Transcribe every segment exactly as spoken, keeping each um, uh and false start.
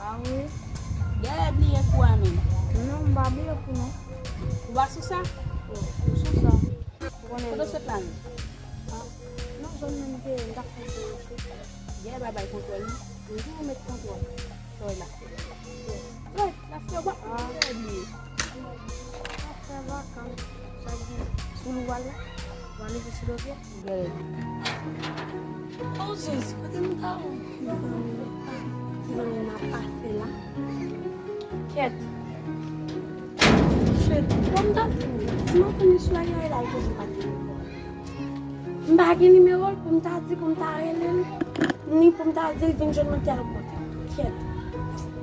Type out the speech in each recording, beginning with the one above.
A wi. Gade bliye kou a menm. Non, m pa bliye kou non. Ou pa sou sa? Wi, m sou sa. Ou konnen. Kote w sot la menm? A, nan zòn menm ke m t ap fè se yo sou. Gade pa bay kontwòl non. M toujou met kontwòl. Sa w la. Wi, la fè w pa bliye. Sa fè vakans. Sa di sou lou w al la. W ale sou lou pye. Gade. O Jezi, kote m ta wè ti zanmi m ap pase la? Kèt. Shit, bon, m ta di w, si m ap konn sou la, yo la, yo pase. M pa gen nimewo l pou m ta di, pou m ta rele l, ni pou m ta di l vin jwenn mwen tèl kote. Kèt.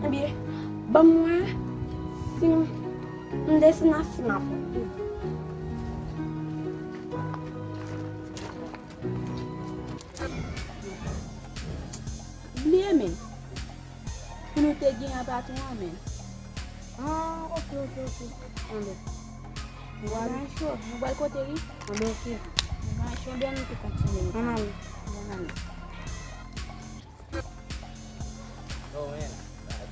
Ebyen, ban m wè si m, m desann la, si m ap. Bliye men. Pou nou te gen an patwon an men. Ah, ok, ok, ok. Anben. Nou pral, nou pral kote li? Anben, ok. Nou pral cho byen, nou te kontinye. Ann ale. Ann ale. Yo, men,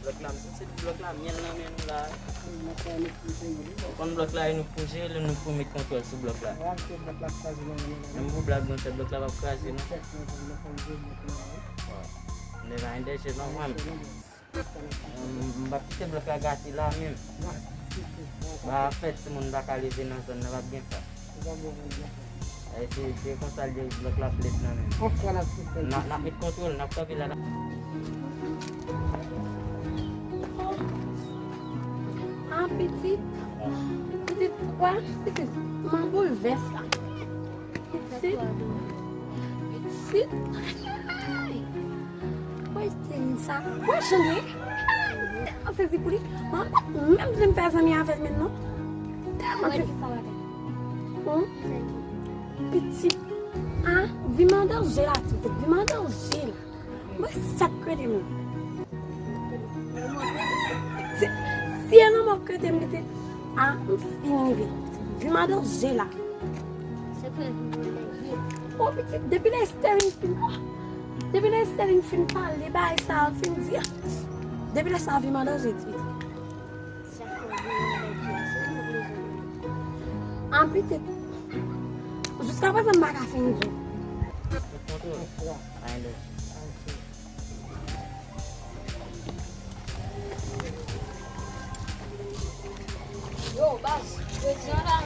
blòk la, m santi blòk la, myèl nan men nou la. Ou konn blòk la, e nou pou jere l, nou pou met kontwòl sou blòk la. Menm pou blag, mwen fè blòk la p ap kraze, non. Mwen pa gen dèyè, non, mwen. M, m p ap kite blòk la gate la menm. Ba fèt, si moun pa ka leve nan zòn nan, p ap gen sa. E se, se konsa l ye, blòk la ap led nan menm. N ap, n ap met kontwòl, n ap kanpe la. Ah, pitit. Pitit, wè, pitit. M an boulvès la. Pitit. Pitit. Wè, Stelline sa. Wè, jan l ye. Tèlman sezi pou li. Mwen pa menm vle m fè zanmi avè l menm non. Tèlman sezi. Hum? Pitit. Ah, vi m an danje la, pitit. Vi m an danje la. Mwen sa k rete m. Si, si e lanmò k rete m, pitit. Ah, m fin rive. Vi m an danje la. Se pou l vin vòlè byen. Oh, pitit, depi lè Sterling fin, oh, depi lè Sterling fin pale, bagay sa yo fin di, ah. Depi lè sa yo vin an danje, pitit. Sa fè vin an danje, se nou bezwen. Ah, pitit, jiska prezan, m pa ka fin di. Ou kontwole. Ay, lè. Yo, baz, jodi a la,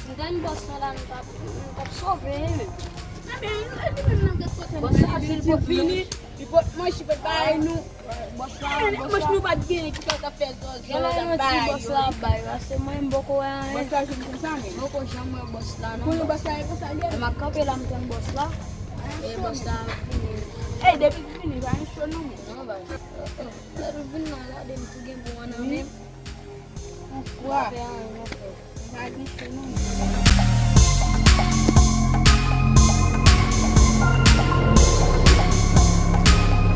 m tann bòs lan la, nou t ap, nou t ap sove, wi, men. Bòs la di l pot vini, li pot manje, li pot bay nou. Bòs la, bòs la. Manje nou pa t genyen, ki fè l t ap fè zòzò, l ap bay yo. Bòs la ap bay, paske mwen, m poko wè anyen. Bòs la jwenn konsa, men. M poko janm wè bòs la, non. Konnen bòs la, e konsa l ye. E m ap kanpe la, m tann bòs la. E bòs la ap vini. Ey, depi l vini, pa gen cho non, men. Non, baz. Lè l vin nan lade m tou gen bon an nan men m. Yon fwa. Pa fè anyen, non, frè. Pa gen cho, non.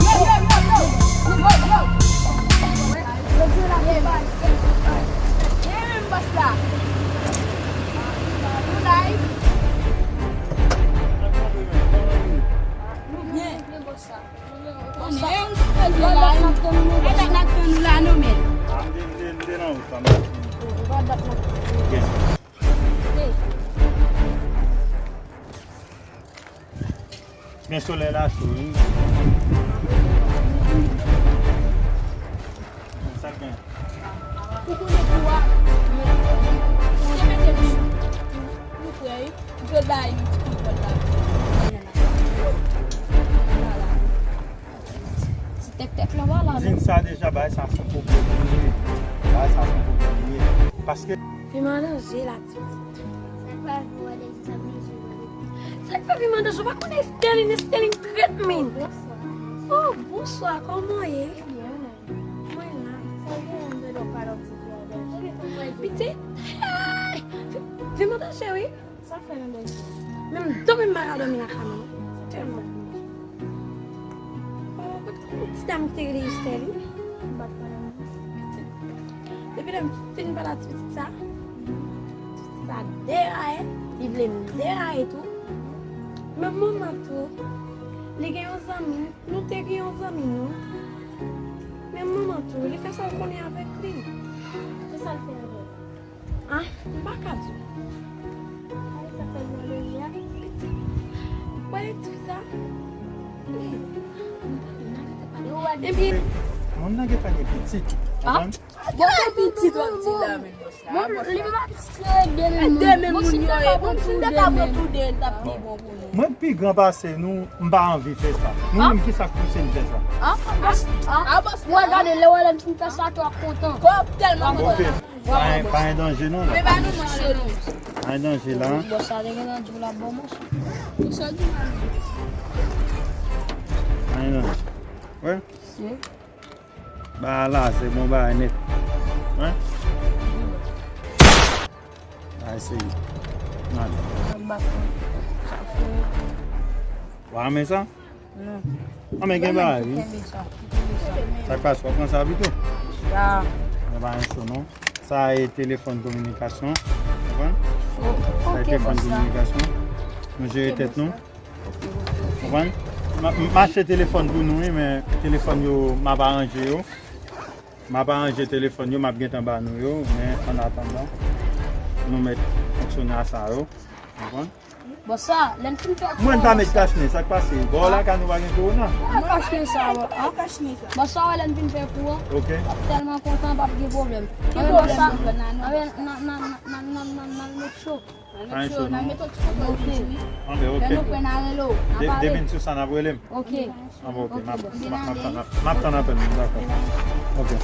Yo, yo, yo, yo. Yo, yo. Yo, yo, la, yo, la. Ye, men bòs la. Nou live. Nou byen. Bòs la. Konnen, e dat n ap tann nou la, non, men. Ah, m te, m te, m te nan wout la, m t ap vini. Gen. Men solèy la cho, wi. Sa k gen? Ou konnen kou a, ou mete l sou. Nou prè, wi. M te bay li ti kontwòl la. Ti tèktèk lan pa la, non. Di n sa deja, bagay sa se yon pwoblèm li ye. Bagay sa se yon pwoblèm li ye. Paske. Li malanje la, ti pitit. Sa k pa vin wè depi sa mizou wè depi. Sa k pa vin mande jou, pa konnen Sterline, Sterline trèt, men. Bonswa. Oh, bonswa, kòman w ye? Mwen la. Sa gen yon de lòk pa lòk ti fi avè. Pitit. Hey! Vin mande cheri. Sa fè nan dòmi? Menm dòmi m pa ka dòmi nan kay mwen non. Tèlman. Oh, kote ti dam ki te rele Estèline? M pa t pale non. Depi lè m fin pale ak ti pitit sa, ti pitit sa deraye, li vle m deraye tou. Menm moman tou, li gen yon zanmi, nou te gen yon zanmi nou. Manman tou, li fè sa l konnen avèk li. Ki sa l fè avè l? Ah, m pa ka di w. Ay, sa fè mwen leve a. Pitit. Wè, tout sa. Ebyen, moun nan gentan gen pitit. Ah? Konprann? Bon, se pitit w ap di la, menm. Bon, li pa pitit, se de menm moun. De menm moun yo ye. Bon, si n te ka pran tou de, l t ap pi bon pou nou. Mwen pi gran pase nou, m pa anvi fè sa. Nou menm, ki sa k pouse n fè sa? Ah, ah, ah, ah. Mwen gade, lè w wè lè m fin fè sa, tou w ap kontan. Kòb tèlman kontan. Ok. Pa gen, pa gen danje non la. Men ba nou manche nou. Pa gen danje la. Bòs sa te gentan di w l ap ban w manche. Ou sa di manche. Pa gen danje. Wè? Si. Ba la, se bon bagay nèt. Wè? Bagay serye. Nan. Sa fè. Wa renmen sa? Non. Ah, men gen bagay, wi. Kenbe sa, kenbe sa. Sa k pase, w ap pran sa pito? Ya. Mwen pa gen cho, non. Sa e telefòn kominikasyon. Konprann? Sa e telefòn kominikasyon. Nou jere tèt nou. Konprann? M ap, m ap achte telefòn pou nou, wi, men telefòn yo, m ap aranje yo. M ap aranje telefòn yo, m ap gentan ba nou yo, men an atandan, nou mèt fonksyone a sa yo. Konprann? Bon, sa, lè n fin fè kou an. Mwen pa met kachnen, sa k pase? Bò lakay nou pa gen kowona? Pa kachnen sa, bò. Bò, sa, wè, lè n fin fè kou an. Ok. W ap tèlman kontan, p ap gen pwoblèm. Anben, bò, sa, anben, nan, nan, nan, nan, nan, nan, nan, nan, met cho. Nan met cho, nan met yon ti kote wi. Anben, ok. Lè nou prè, n a rele w. N a pale. Depi n sou sa, n ap rele m. Ok. Ah, bon, ok, m ap, m ap, m ap tann, m ap tann apèl mwen, dakò. Ok.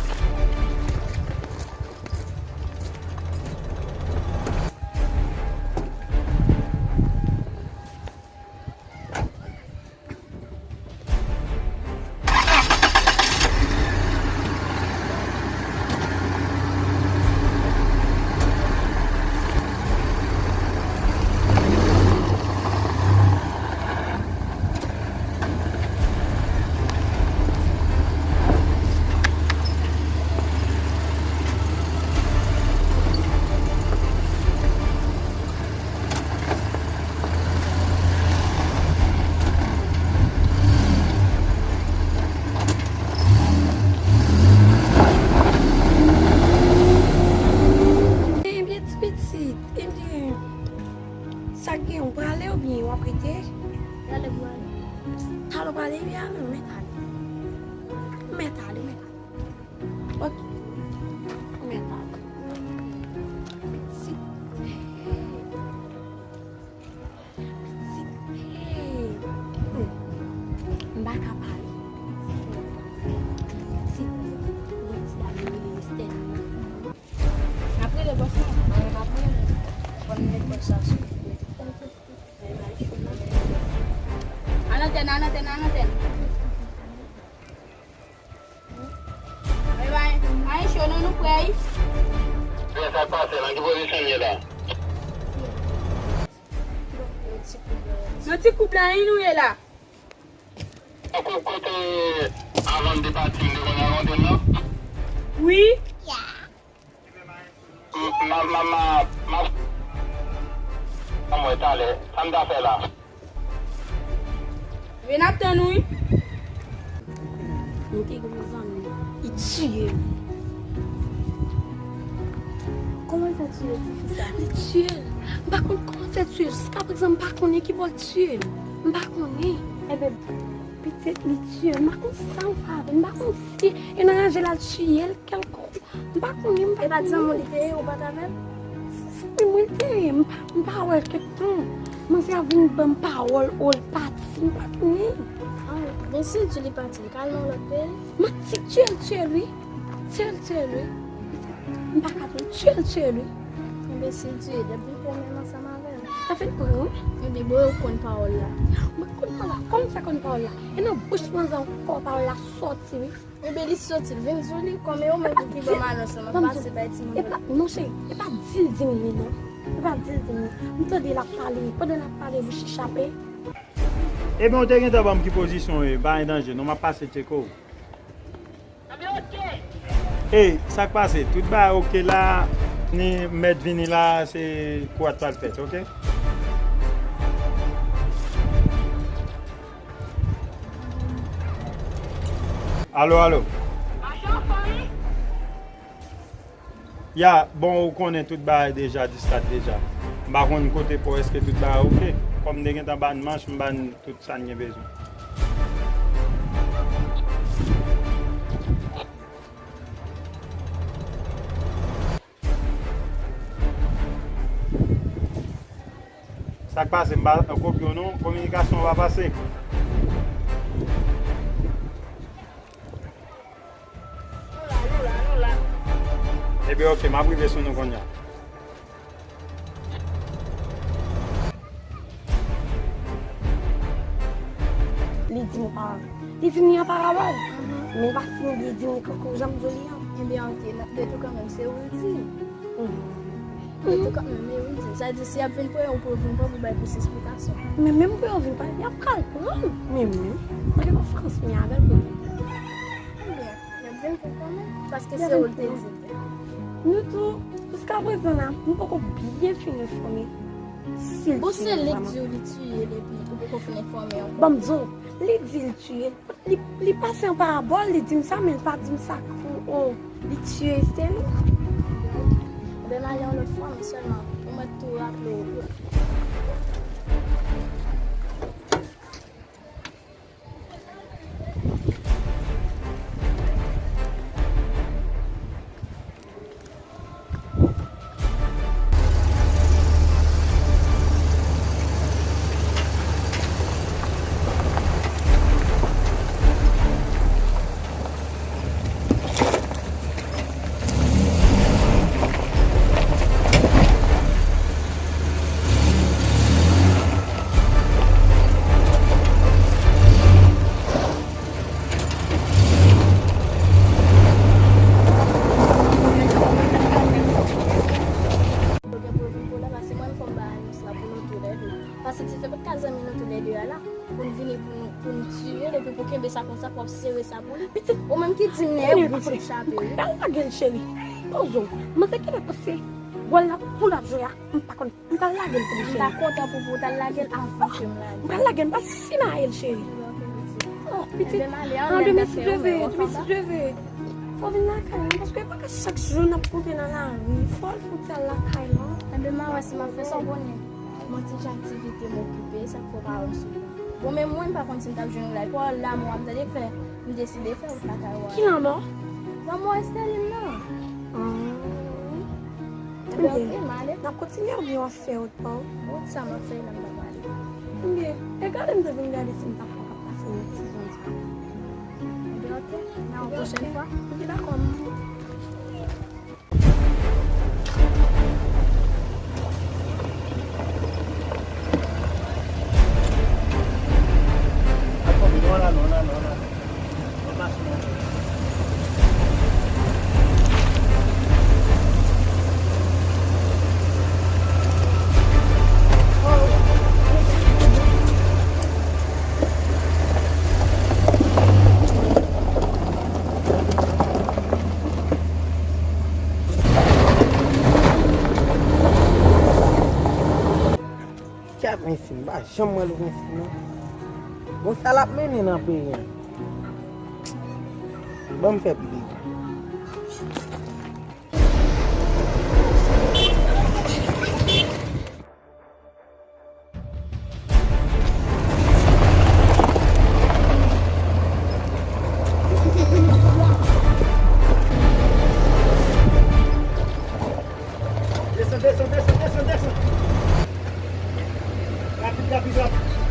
Ebyen, ti pitit, ebyen, sa k gen, ou prale oubyen w ap rete? Prale, prale. Talè w prale, ebyen, ale, mèt ale. Mèt ale, mèt ale. Ok. Mèt ale. Pitit. Pitit. Hey. Hmm. M pa ka pale. Pitit. Ou wè ti dam nan rele Estelle nan. N ap rele bòs la. N ap rele. Fò n met bòs la sou. Al antèn, al antèn, al antèn. Ebyen, pa gen cho non, nou prè wi. Sa k pase? Nan ki pozisyon n ye la? Nan ti koub la wi nou ye la. Kote avan n te pati, m te konn rakonte m nan? Wi. M, m, m, m, m, m wè talè. Sa m ta fè la? Vin ap tann ou wi. Mwen te gen yon zanmi, li tiye m. Kòman l fè tiye ti fi sa? Li tiye l. M pa konn kòman l fè tiye l. Jiskaprezan, m pa konnen ki bò l tiye l. M pa konnen. Enben, pitit, li tiye l. M pa konn sa m fè avè l. M pa konn si e nan ranje l al tiye l kèlkonk. M pa konnen, m pa konnen. E pa t zanmi w li te ye, ou pa t avè l? Se zanmi mwen li te ye, m pa, m pa wè l kèk tan. Manzè a vin ban m pawòl, o, l pati, m pa konnen. Ah, men si l di li pati, li ka al nan lòt peyi? Manti, tiye l, tiye l wi. Tiye l, tiye l wi. M pa ka di w, tiye l, tiye l wi. Enben, si l tiye, depi l pran menm ansanm avè l. Sa fè l pran wi. Enben, bon, ou konn pawòl la. Mwen konn pawòl la, kòman w fè konn pawòl la? E nan bouch manzè ankò pawòl la sòti wi. Enben, li soti, l vin sou li, kòm e ou menm ki ban m anons lan, m ap pase bay timoun yo. Epa, non, cheri, epa di l di m li, non. Epa di l di m li. M tande l ap pale, pandan l ap pale, bouch li chape. Ebyen, ou te gentan ban m ki pozisyon w ye, pa gen danje, non, m ap pase tcheke w. Ey, sa k pase? Tout bagay oke la, ni mèt vini la, se kou a t pral fèt, oke? Alo, alo. Ya, bon, ou konnen tout bagay deja, distat deja. M pa konn kote pa w, èske tout bagay oke. Kòm m te gentan ba n manch, m ba n tout sa n gen bezwen. Sa k pase? M pa kopye w non, kominikasyon pa pase. Nou la, nou la, nou la. Ebyen, oke, m ap rive sou nou kounye a. Li di m pa, li di m li an parabòl. Men l pa fin byen di m li kankou jan m di w li an. Ebyen, oke, nan de tou kanmenm, se ou l di. Men tou kanmenm, men wi, sa di si y ap vin pran yo pou yo vin pran pou bay plis esplikasyon. Men menm pou yo vin pran, y ap pral pran. Men menm, mwen gen konfyans mwen avè l pou. Ebyen, y ap vin pran kanmenm, paske se ou l te di. Nou tou, jiska prezan la, nou poko byen fin enfòme si l tiye li vrèman. Bon, se li k di w li tiye l epi ou poko fin enfòme ankò. Ban m di w, li di l tiye l. Li, li pase an parabòl, li di m sa, men li pa di m sa pou, o, li tiye Esteli. Ebyen, m ale yon lòt fwa, men sèlman, ou mèt tou raple w. Yo gen pou yo vin pou la, paske mwen, fò m bay anons la pou nou toulède. Paske ti fè pa t ka zanmi nou toulède a la, pou n vini pou nou, pou n tiye l, epi pou kenbe sa konsa, pou w ap sere sa pou li. Pitit, ou menm ki di m nèg, bouch ou chape, wi. Dal lage l, cheri. Poze w. Manzè genlè panse wòl la pou l ap jwe a, m pa konn. M pral lage l pou li, cheri. M ta kontan pou, pou w ta lage l avan ke m lage l. M pral lage l, m pral simaye l, cheri. Oh, pitit. Ebyen, m ale, an, demen si Dye vle, demen si Dye vle. Fò w vin lakay mwen, paske e pa ka chak jou n ap kontre nan lari. Fò w al fouti al lakay mwen. Ebyen, m a wè si m ap fè sa w konnen. Mwen ti jan aktivite m okipe, sa k fè w pa wè m souvan. Bon, men mwen, m pa konn si m t ap jwenn ou la. Epi w la, mwen, m tande fè, m deside fè wout lakay ou a. Ki lanmò? Lanmò Estèline nan. Ah. Ebyen, oke, m ale. N ap kontinye oubyen w ap fè wout pa w? Wout sa m ap fè la, m p ap ale. Ebyen, e gade m te vin gade si m t ap kapab pase yon ti jan sa. Ebyen, oke, nan yon pwochèn fwa. Oke, dakò, m. Kèt, mesye, m pa janm wè Lorenzo non. Bon, sa l ap mennen nan peyi a? Ban m fè pli. Desann, desann, desann, desann, desann. Rapid, rapid, rapid.